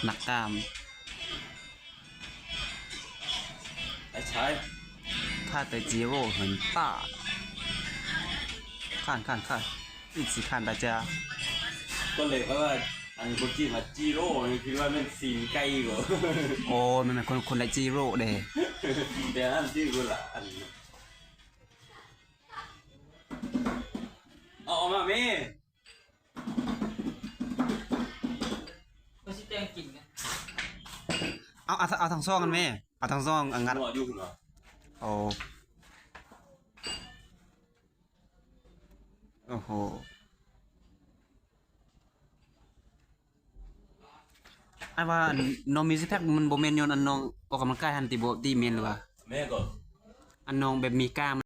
ນັກກ້າມ ໄອ້ຊາຍ ຂ້າແຕ່ຈີໂຣເຫັນຕາ ຂ້ານ ຂ້ານ ຂ້ານ ອີກຊິຂ້ານຕາຈາ ກໍເລີຍວ່າ ອັນຄົນຈີນວ່າຈີໂຣນີ້ ຄິດວ່າແມ່ນຕີນໄກ່ບໍ? ໂອ້ ແມ່ນໆ ຄົນ ຄົນໃດຈີໂຣເດ້ ແຕ່ອັນຊື່ຄົນລະອັນ. ເອົາອອກມາແມ່ ກໍຊິແຕ່ງກິນນະ ເອົາ ເອົາ ເອົາທັງສອງຫັ້ນແມ່ ເອົາທັງສອງອັນ ງົດຢູ່ພຸ້ນຫວາ? ໂອ້ ໂອ້ໂຫ. ອ້າຍວ່າອັນນ້ອງມີຊິກແພັກ ມັນບໍ່ແມ່ນຍ້ອນອັນນ້ອງອອກກຳລັງກາຍຫັ້ນຕິບໍ ຕິແມ່ນຫຼືວ່າ? ແມ່ນກໍ ອັນນ້ອງແບບມີກ້າມ